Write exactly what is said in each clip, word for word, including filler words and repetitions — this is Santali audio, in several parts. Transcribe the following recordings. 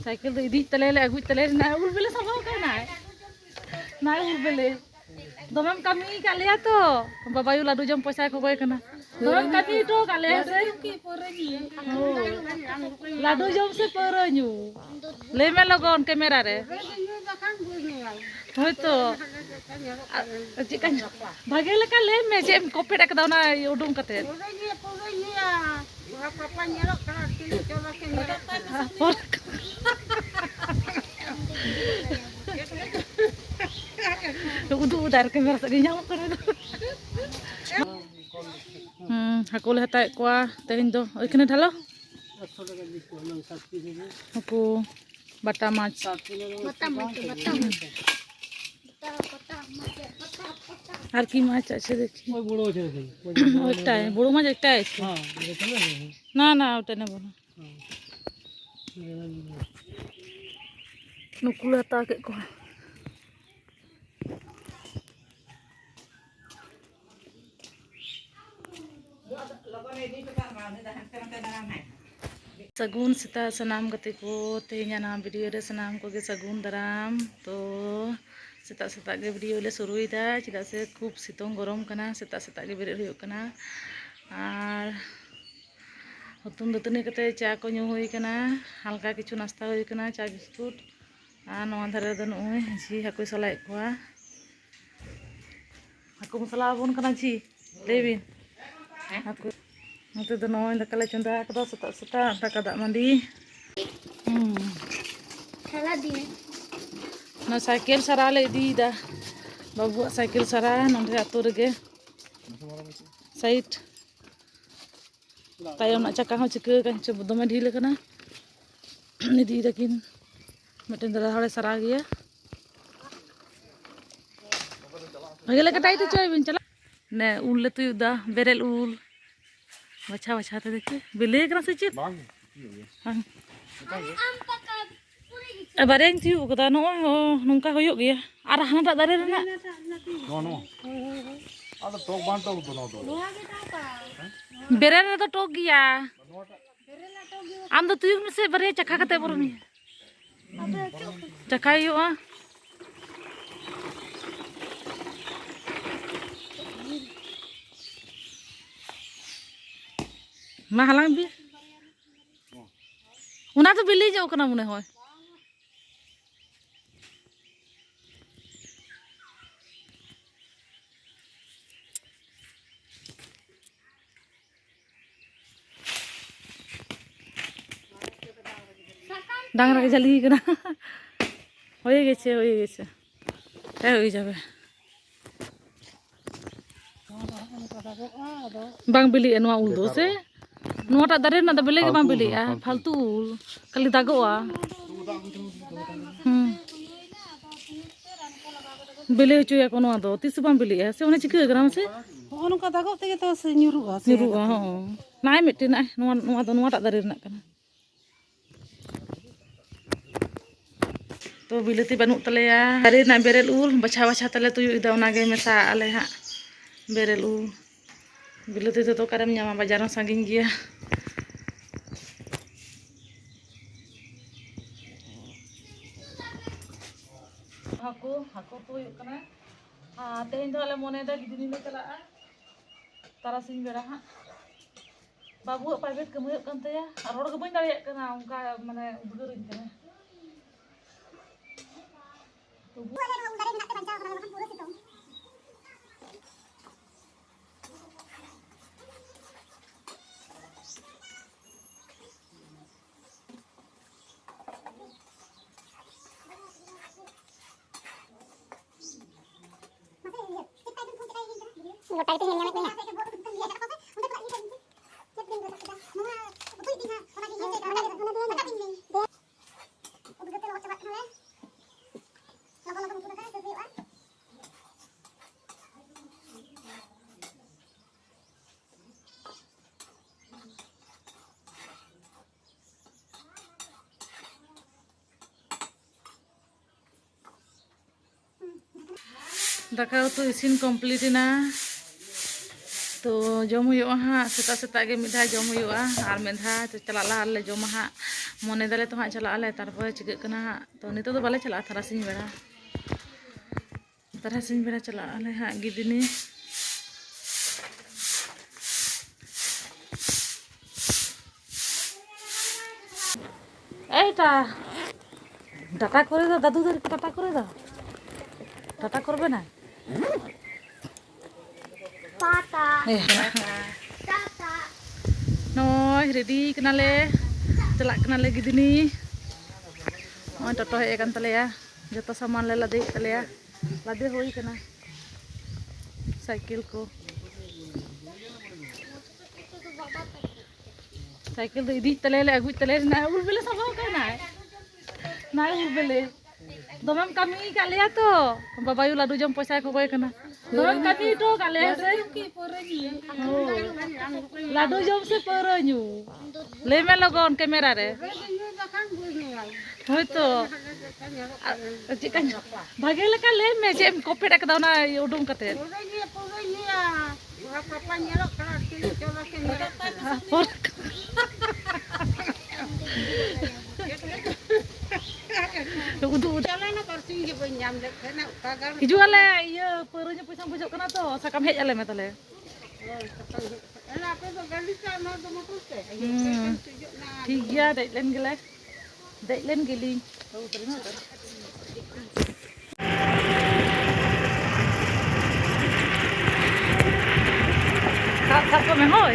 ᱥᱟᱭᱠᱮᱞ ᱫᱚ ᱤᱫᱤᱭᱮᱫ ᱛᱟᱞᱮᱭᱟᱞᱮ, ᱟᱹᱜᱩᱭᱮᱫ ᱛᱟᱞᱮᱭᱟᱞᱮ, ᱱᱟᱭ ᱩᱞ ᱵᱮᱞᱮ ᱥᱟᱵ ᱠᱟᱱᱟᱭ᱾ ᱱᱟᱭ ᱩᱞ ᱵᱮᱞᱮ᱾ ᱫᱚᱢᱮᱢ ᱠᱟᱹᱢᱤ ᱟᱠᱟᱫ ᱞᱮᱭᱟ ᱛᱚ᱾ ᱵᱟᱵᱟᱭᱩ ᱞᱟᱹᱰᱩ ᱡᱚᱢ ᱯᱚᱭᱥᱟᱭ ᱠᱷᱚᱠᱚᱭ ᱠᱟᱱᱟ᱾ ᱫᱚᱢᱮᱢ ᱠᱟᱹᱢᱤ ᱦᱚᱴᱚ ᱟᱠᱟᱫ ᱞᱮᱭᱟ ᱥᱮ? ᱦᱳᱭ᱾ ᱞᱟᱹᱰᱩ ᱡᱚᱢ ᱥᱮ ᱯᱟᱹᱣᱨᱟᱹ ᱧᱩ? ᱞᱟᱹᱭ ᱢᱮ ᱞᱚᱜᱚᱱ ᱠᱮᱢᱮᱨᱟ ᱨᱮ᱾ ᱦᱳᱭᱛᱚ᱾ ᱟᱨ ᱪᱮᱫᱠᱟ ᱵᱷᱟᱜᱮ ᱞᱮᱠᱟ ᱞᱟᱹᱭ ᱢᱮ, ᱪᱮᱫ ᱮᱢ ᱠᱚᱯᱮᱫ ᱟᱠᱟᱫᱟ ᱚᱱᱟ ᱩᱰᱩᱝ ᱠᱟᱛᱮ? ᱯᱟᱯᱟ ᱧᱮᱞᱚᱜ ᱠᱟᱱᱟ, ᱛᱤᱱᱟᱹᱜ ᱪᱚᱨᱚᱠ ᱮ ᱧᱮᱞᱚᱜ ᱠᱟᱱᱟ᱾ ᱩᱫᱩᱜ ᱩᱫᱟᱨ ᱠᱮᱢᱮᱨᱟ ᱥᱮᱫ ᱜᱮ ᱧᱟᱢᱚᱜ ᱠᱟᱱᱟ᱾ ᱦᱩᱸ, ᱦᱟᱹᱠᱩ ᱞᱮ ᱦᱟᱛᱟᱣᱮᱫ ᱠᱚᱣᱟ ᱛᱮᱦᱮᱧ ᱫᱚ᱾ ᱳᱭ ᱠᱷᱟᱱᱮ ᱰᱷᱟᱞᱚ᱾ ᱦᱟᱹᱠᱩ ᱵᱟᱴᱟ ᱢᱟᱪ᱾ ᱵᱟᱴᱟ ᱢᱟᱪ, ᱵᱟᱴᱟ ᱢᱟᱪ᱾ আর কি মাছ আছে দেখি। ওই বড় আছে দেখি। ওই যে বড় ওইটাই, বড় মাছ একটাই আছে। হ্যাঁ, ওইটা না, না। না, না, ওটা নেবো না। হ্যাঁ। ᱱᱩᱠᱩ ᱞᱮ ᱦᱟᱛᱟᱣ ᱠᱮᱫ ᱠᱚᱣᱟ᱾ ᱥᱟᱹᱜᱩᱱ ᱥᱮᱛᱟᱜ ᱥᱟᱱᱟᱢ ᱜᱟᱛᱮ ᱠᱚ, ᱛᱮᱦᱮᱧᱟᱜ ᱱᱟᱣᱟ ᱵᱷᱤᱰᱤᱭᱳ ᱨᱮ ᱥᱟᱱᱟᱢ ᱠᱚᱜᱮ ᱥᱟᱹᱜᱩᱱ ᱫᱟᱨᱟᱢ᱾ ᱛᱚ ᱥᱮᱛᱟᱜ ᱥᱮᱛᱟᱜ ᱜᱮ ᱵᱷᱤᱰᱤᱭᱳ ᱞᱮ ᱥᱩᱨᱩᱭᱮᱫᱟ, ᱪᱮᱫᱟᱜ ᱥᱮ ᱠᱷᱩᱵ ᱥᱤᱛᱩᱝ ᱜᱚᱨᱚᱢ ᱠᱟᱱᱟ, ᱥᱮᱛᱟᱜ ᱥᱮᱛᱟᱜ ᱜᱮ ᱵᱮᱨᱮᱫ ᱦᱩᱭᱩᱜ ᱠᱟᱱᱟ᱾ ᱟᱨ ᱦᱩᱛᱩᱢ ᱫᱟᱹᱛᱟᱹᱱᱤ ᱠᱟᱛᱮ ᱪᱟ ᱠᱚ ᱧᱩ ᱦᱩᱭ ᱠᱟᱱᱟ, ᱦᱟᱞᱠᱟ ᱠᱤᱪᱷᱩ ᱱᱟᱥᱛᱟ ᱦᱩᱭ ᱠᱟᱱᱟ, ᱪᱟ ᱵᱤᱥᱠᱩᱴ᱾ ᱟᱨ ᱱᱚᱣᱟ ᱫᱷᱟᱨᱮ ᱨᱮᱫᱚ ᱱᱚᱜᱼᱚᱭ ᱡᱷᱤ ᱦᱟᱹᱠᱩᱭ ᱥᱟᱞᱟᱭᱮᱫ ᱠᱚᱣᱟ᱾ ᱦᱟᱹᱠᱩ ᱢᱚᱥᱞᱟ ᱟᱵᱚᱱ ᱠᱟᱱᱟ ᱡᱷᱤ, ᱞᱟᱹᱭ ᱵᱤᱱ᱾ ᱦᱮᱸ? ᱦᱟᱹᱠᱩ᱾ ᱱᱚᱛᱮ ᱫᱚ ᱱᱚᱜᱼᱚᱭ ᱫᱟᱠᱟ ᱞᱮ ᱪᱚᱸᱫᱟ ᱟᱠᱟᱫᱟ, ᱥᱮᱛᱟᱜ ᱥᱮᱛᱟᱜ ᱫᱟᱠᱟ ᱫᱟᱜ ᱢᱟᱹᱰᱤ᱾ ᱦᱩᱸ᱾ ᱚᱱᱟ ᱥᱟᱭᱠᱮᱞ ᱥᱟᱨᱟ ᱞᱮ ᱤᱫᱤᱭᱮᱫᱟ, ᱵᱟᱹᱵᱩᱣᱟᱜ ᱥᱟᱭᱠᱮᱞ ᱥᱟᱨᱟ ᱱᱚᱸᱰᱮ ᱟᱹᱛᱩ ᱨᱮᱜᱮ᱾ ᱥᱟᱭᱤᱰ᱾ ᱛᱟᱭᱚᱢ ᱨᱮᱱᱟᱜ ᱪᱟᱠᱟ ᱦᱚᱸ ᱪᱤᱠᱟᱹ ᱟᱠᱟᱱ ᱪᱚ, ᱫᱚᱢᱮ ᱰᱷᱤᱞ ᱟᱠᱟᱱᱟ᱾ ᱤᱫᱤᱭ ᱫᱟᱠᱤᱱ, ᱢᱤᱫᱴᱮᱱ ᱫᱟᱫᱟ ᱦᱚᱲᱮ ᱥᱟᱨᱟᱣ ᱜᱮᱭᱟ᱾ ᱵᱷᱟᱜᱮ ᱞᱮᱠᱟ ᱴᱟᱭᱤᱴ ᱦᱚᱪᱚᱭ ᱵᱤᱱ, ᱪᱟᱞᱟᱜ᱾ ᱱᱮ ᱩᱞ ᱞᱮ ᱛᱩᱭᱩᱫ ᱫᱟ, ᱵᱮᱨᱮᱞ ᱩᱞ᱾ ᱵᱟᱪᱷᱟ ᱵᱟᱪᱷᱟ ᱛᱮ ᱫᱮᱠᱷᱤ, ᱵᱤᱞᱤ ᱠᱟᱱᱟ ᱥᱮ ᱪᱮᱫ? ᱵᱟᱝ, ᱛᱤᱭᱳᱜ ᱜᱮ᱾ ᱵᱟᱝ᱾ ᱚᱱᱠᱟ ᱜᱮ᱾ ᱮ, ᱵᱟᱨᱭᱟᱧ ᱛᱤᱭᱳᱜ ᱠᱟᱫᱟ, ᱱᱚᱜᱼᱚᱭ, ᱚ, ᱱᱚᱝᱠᱟ ᱦᱩᱭᱩᱜ ᱜᱮᱭᱟ᱾ ᱟᱨ ᱦᱟᱱᱟᱴᱟᱜ ᱫᱟᱨᱮ ᱨᱮᱱᱟᱜ? ᱱᱚᱣᱟ, ᱱᱚᱣᱟ᱾ ᱟᱫᱚ ᱴᱚᱠ ᱵᱟᱝ ᱴᱚᱠ ᱫᱚ ᱱᱚᱣᱟ ᱫᱚ᱾ ᱵᱮᱨᱮᱞ ᱨᱮᱫᱚ ᱴᱚᱠ ᱜᱮᱭᱟ᱾ ᱱᱚᱣᱟᱴᱟᱜ ᱟᱢ ᱫᱚ ᱛᱩᱭᱩᱜ ᱢᱮᱥᱮ, ᱵᱟᱨᱭᱟ ᱪᱟᱠᱷᱟ ᱠᱟᱛᱮ ᱵᱚᱨᱚᱱ ᱢᱮ᱾ ᱪᱟᱠᱷᱟᱭ ᱦᱩᱭᱩᱜᱼᱟ᱾ ᱢᱟ ᱦᱟᱞᱟᱝ ᱵᱤᱱ᱾ ᱚᱱᱟ ᱫᱚ ᱵᱤᱞᱤ ᱧᱚᱜ ᱠᱟᱱᱟ ᱢᱚᱱᱮ ᱦᱚᱭ᱾ ᱰᱟᱝ ᱨᱮᱜᱮ ᱡᱷᱟᱹᱞᱤ ᱠᱟᱱᱟ᱾ ᱦᱩᱭ ᱜᱮᱪᱷᱮ, ᱦᱩᱭ ᱜᱮᱪᱷᱮ᱾ ᱦᱮᱸ, ᱦᱩᱭ ᱡᱟᱵᱮ᱾ ᱵᱟᱝ ᱵᱤᱞᱤᱜᱼᱟ ᱱᱚᱣᱟ ᱩᱞ ᱫᱚ ᱥᱮ? ᱱᱚᱣᱟᱴᱟᱜ ᱫᱟᱨᱮ ᱨᱮᱱᱟᱜ ᱫᱚ ᱵᱤᱞᱤ ᱜᱮ ᱵᱟᱝ ᱯᱷᱟᱞᱛᱩ ᱩᱞ ᱵᱤᱞᱤᱜᱼᱟ, ᱫᱚ, ᱯᱷᱟᱞᱛᱩ᱾ ᱯᱷᱟᱞᱛᱩ ᱩᱞ᱾ ᱠᱷᱟᱹᱞᱤ ᱫᱟᱜᱚᱜᱼᱟ᱾ ᱦᱩᱸ᱾ ᱵᱤᱞᱤ ᱦᱚᱪᱚᱭᱟᱠᱚ ᱱᱚᱣᱟ ᱫᱚ, ᱛᱤᱥ ᱦᱚᱸ ᱵᱟᱝ ᱵᱤᱞᱤᱜᱼᱟ᱾ ᱥᱮ ᱚᱱᱟ ᱪᱤᱠᱟᱹ ᱠᱟᱱᱟ ᱢᱟᱥᱮ? ᱦᱚᱸᱜᱼᱚ ᱱᱚᱝᱠᱟ ᱫᱟᱜᱚᱜ ᱛᱮᱜᱮ ᱛᱚ ᱥᱮ ᱧᱩᱨᱩᱜᱼᱟ, ᱥᱮ ᱧᱩᱨᱩᱜᱼᱟ, ᱦᱚᱸ᱾ ᱱᱚᱜᱼᱚᱭ ᱢᱤᱫᱴᱮᱱ, ᱱᱚᱜᱼᱚᱭ ᱱᱚᱣᱟ, ᱱᱚᱣᱟ ᱫᱚ ᱱᱚᱣᱟᱴᱟᱜ ᱫᱟᱨᱮ ᱨᱮᱱᱟᱜ ᱠᱟᱱᱟ᱾ ᱛᱚ ᱵᱤᱞᱟᱹᱛᱤ ᱵᱟᱹᱱᱩᱜ ᱛᱟᱞᱮᱭᱟ᱾ ᱫᱟᱨᱮ ᱨᱮᱱᱟᱜ ᱵᱮᱨᱮᱞ ᱩᱞ ᱵᱟᱪᱷᱟᱣ ᱵᱟᱪᱷᱟᱣ ᱛᱮᱞᱮ ᱛᱩᱭᱩ ᱮᱫᱟ, ᱚᱱᱟᱜᱮ ᱢᱮᱥᱟ ᱟᱞᱮ ᱦᱟᱸᱜ ᱵᱮᱨᱮᱞ ᱩᱞ᱾ ᱵᱤᱞᱟᱹᱛᱤ ᱫᱚ ᱚᱠᱟᱨᱮᱢ ᱧᱟᱢᱟ, ᱵᱟᱡᱟᱨ ᱦᱚᱸ ᱥᱟᱺᱜᱤᱧ ᱜᱮᱭᱟ᱾ ᱦᱟᱹᱠᱩ, ᱦᱟᱹᱠᱩ ᱩᱛᱩ ᱦᱩᱭᱩᱜ ᱠᱟᱱᱟ᱾ ᱟᱨ ᱛᱮᱦᱮᱧ ᱫᱚ ᱦᱟᱸᱜ ᱞᱮ ᱢᱚᱱᱮᱭᱮᱫᱟ ᱜᱤᱫᱽᱨᱟᱹ ᱞᱮ ᱪᱟᱞᱟᱜᱼᱟ ᱛᱟᱨᱟᱥᱤᱧ ᱵᱮᱲᱟ ᱦᱟᱸᱜ᱾ ᱵᱟᱹᱵᱩᱣᱟᱜ ᱯᱨᱟᱭᱵᱷᱮᱴ ᱠᱟᱹᱢᱤ ᱦᱩᱭᱩᱜ ᱠᱟᱱ ᱛᱟᱭᱟ ᱟᱨ ᱨᱚᱲ ᱜᱮ ᱵᱟᱹᱧ ᱫᱟᱲᱮᱭᱟᱜ ᱠᱟᱱᱟ, ᱚᱱᱠᱟ ᱢᱟᱱᱮ ᱩᱫᱽᱜᱟᱹᱨᱤᱧ ᱠᱟᱱᱟ᱾ ᱛᱚᱵᱩ ᱟᱞᱮ ᱱᱚᱣᱟ ᱩᱞ ᱫᱟᱨᱮ ᱢᱮᱱᱟᱜ ᱛᱮ ᱵᱟᱧᱪᱟᱣ ᱠᱟᱱᱟ, ᱵᱟᱠᱷᱟᱱ ᱯᱩᱨᱟᱹ ᱥᱤᱛᱩᱝ᱾ ᱜᱚᱴᱟ ᱜᱮᱛᱚ ᱧᱮᱞ ᱧᱟᱢᱮᱫ ᱢᱮᱭᱟ᱾ ᱩᱫᱽᱜᱟᱹᱨ ᱛᱮ ᱞᱚᱦᱚᱫ ᱪᱟᱵᱟᱜ ᱠᱟᱱᱟᱞᱮ᱾ ᱞᱚᱜᱚᱱ ᱞᱚᱜᱚᱱ ᱩᱛᱩ ᱫᱟᱠᱟ ᱥᱟᱹᱛ ᱦᱩᱭᱩᱜᱼᱟ᱾ ᱫᱟᱠᱟ ᱩᱛᱩ ᱤᱥᱤᱱ complete ᱮᱱᱟ᱾ ᱛᱚ ᱡᱚᱢ ᱦᱩᱭᱩᱜᱼᱟ ᱦᱟᱸᱜ, ᱥᱮᱛᱟᱜ ᱥᱮᱛᱟᱜ ᱜᱮ ᱢᱤᱫ ᱫᱷᱟᱣ ᱡᱚᱢ ᱦᱩᱭᱩᱜᱼᱟ, ᱟᱨ ᱢᱤᱫ ᱫᱷᱟᱣ ᱪᱟᱞᱟᱜ ᱞᱟᱦᱟ ᱨᱮᱞᱮ ᱡᱚᱢᱟ ᱦᱟᱸᱜ᱾ ᱢᱚᱱᱮ ᱫᱟᱞᱮ ᱛᱚ ᱦᱟᱸᱜ ᱪᱟᱞᱟᱜ ᱟᱞᱮ, ᱛᱟᱨᱯᱚᱨᱮ ᱪᱤᱠᱟᱹᱜ ᱠᱟᱱᱟ ᱦᱟᱸᱜ᱾ ᱛᱚ ᱱᱤᱛᱚᱜ ᱫᱚ ᱵᱟᱞᱮ ᱪᱟᱞᱟᱜᱼᱟ, ᱛᱟᱨᱟᱥᱤᱧ ᱵᱮᱲᱟ, ᱛᱟᱨᱟᱥᱤᱧ ᱵᱮᱲᱟ ᱪᱟᱞᱟᱜ ᱟᱞᱮ ᱦᱟᱸᱜ ᱜᱤᱫᱤᱱᱤ᱾ এইটা ডাটা করে দাও, দাদু ধরে ডাটা করে দাও। ডাটা করবে না? টাটা। এই। টাটা। ᱱᱚᱜᱼᱚᱭ ᱨᱮᱰᱤ ᱠᱟᱱᱟᱞᱮ, ᱪᱟᱞᱟᱜ ᱠᱟᱱᱟᱞᱮ ᱜᱤᱫᱤᱱᱤ᱾ ᱱᱚᱜᱼᱚᱭ ᱴᱳᱴᱳ ᱦᱮᱡ ᱟᱠᱟᱱ ᱛᱟᱞᱮᱭᱟ, ᱡᱚᱛᱚ ᱥᱟᱢᱟᱱ ᱞᱮ ᱞᱟᱫᱮᱭᱮᱫ ᱛᱟᱞᱮᱭᱟ, ᱞᱟᱫᱮ ᱦᱩᱭ ᱠᱟᱱᱟ᱾ ᱥᱟᱭᱠᱮᱞ ᱠᱚ᱾ ᱥᱟᱭᱠᱮᱞ ᱫᱚ ᱤᱫᱤᱭᱮᱫ ᱛᱟᱞᱮᱭᱟᱞᱮ, ᱟᱹᱜᱩᱭᱮᱫ ᱛᱟᱞᱮᱭᱟ᱾ ᱱᱟᱭ ᱩᱞ ᱵᱮᱞᱮ ᱥᱟᱵ ᱟᱠᱟᱱᱟᱭ, ᱱᱟᱭ ᱩᱞ ᱵᱮᱞᱮ᱾ ᱫᱚᱢᱮᱢ ᱠᱟᱹᱢᱤ ᱟᱠᱟᱫ ᱞᱮᱭᱟ ᱛᱚ᱾ ᱵᱟᱵᱟᱭᱩ ᱞᱟᱹᱰᱩ ᱡᱚᱢ ᱯᱚᱭᱥᱟᱭ ᱠᱷᱚᱠᱚᱭ ᱠᱟᱱᱟ᱾ ᱫᱚᱢᱮᱢ ᱠᱟᱹᱢᱤ ᱦᱚᱴᱚ ᱟᱠᱟᱫ ᱞᱮᱭᱟ ᱥᱮ? ᱦᱳᱭ᱾ ᱞᱟᱹᱰᱩ ᱡᱚᱢ ᱥᱮ ᱯᱟᱹᱣᱨᱟᱹ ᱧᱩ? ᱞᱟᱹᱭ ᱢᱮ ᱞᱚᱜᱚᱱ ᱠᱮᱢᱮᱨᱟ ᱨᱮ᱾ ᱦᱳᱭᱛᱚ᱾ ᱟᱨ ᱪᱮᱫᱠᱟ ᱵᱷᱟᱜᱮ ᱞᱮᱠᱟ ᱞᱟᱹᱭ ᱢᱮ, ᱪᱮᱫ ᱮᱢ ᱠᱚᱯᱮᱫ ᱟᱠᱟᱫᱟ ᱚᱱᱟ ᱩᱰᱩᱝ ᱠᱟᱛᱮ? ᱯᱩᱨᱟᱹ ᱧᱩᱭᱟ, ᱯᱩᱨᱟᱹ ᱧᱩᱭᱟ᱾ ᱚᱱᱟ ᱯᱟᱯᱟ ᱧᱮᱞᱚᱜ ᱠᱟᱱᱟ, ᱛᱤᱱᱟᱹᱜ ᱪᱚᱨᱚᱠ ᱮ ᱧᱮᱞᱚᱜ ᱠᱟᱱᱟ᱾ ᱩᱫᱩᱜ, ᱩᱫᱩᱜ᱾ ᱪᱟᱞᱟᱣᱱᱟ ᱵᱟᱨᱥᱤᱧ ᱜᱮ ᱵᱟᱹᱧ ᱧᱟᱢ ᱞᱮᱫ ᱛᱟᱦᱮᱱᱟ, ᱚᱠᱟ ᱜᱟᱲ ᱦᱤᱡᱩᱜ ᱟᱞᱮ, ᱤᱭᱟᱹ, ᱯᱟᱹᱣᱨᱟᱹ ᱧᱩ ᱯᱚᱭᱥᱟᱢ ᱵᱩᱡᱷᱟᱹᱜ ᱠᱟᱱᱟ ᱛᱚ, ᱥᱟᱠᱟᱢ ᱦᱮᱡ ᱟᱞᱮ ᱢᱮ ᱛᱟᱦᱞᱮ᱾ ᱦᱳᱭ, ᱥᱟᱠᱟᱢ ᱦᱮᱡ ᱠᱟᱛᱮ᱾ ᱟᱞᱮ ᱟᱯᱮ ᱫᱚ ᱜᱟᱹᱰᱤ ᱪᱟᱜ, ᱱᱚᱣᱟ ᱫᱚ ᱢᱚᱴᱚᱨ ᱛᱮ᱾ ᱦᱩᱸ᱾ ᱴᱷᱤᱠ ᱜᱮᱭᱟ, ᱫᱮᱡ ᱞᱮᱱ ᱜᱮᱞᱮ᱾ ᱫᱮᱡ ᱞᱮᱱ ᱜᱮᱞᱤᱧ᱾ ᱥᱟᱵ ᱥᱟᱵ ᱠᱚᱢᱮ ᱦᱳᱭ᱾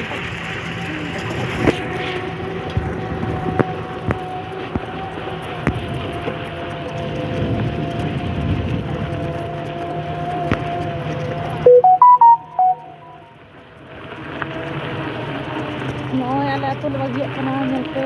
ᱱᱚᱜᱼᱚᱭ ᱟᱞᱮ ᱟᱹᱛᱩ ᱞᱮ ᱵᱟᱹᱜᱤᱭᱟᱜ ᱠᱟᱱᱟ, ᱧᱮᱞ ᱯᱮ᱾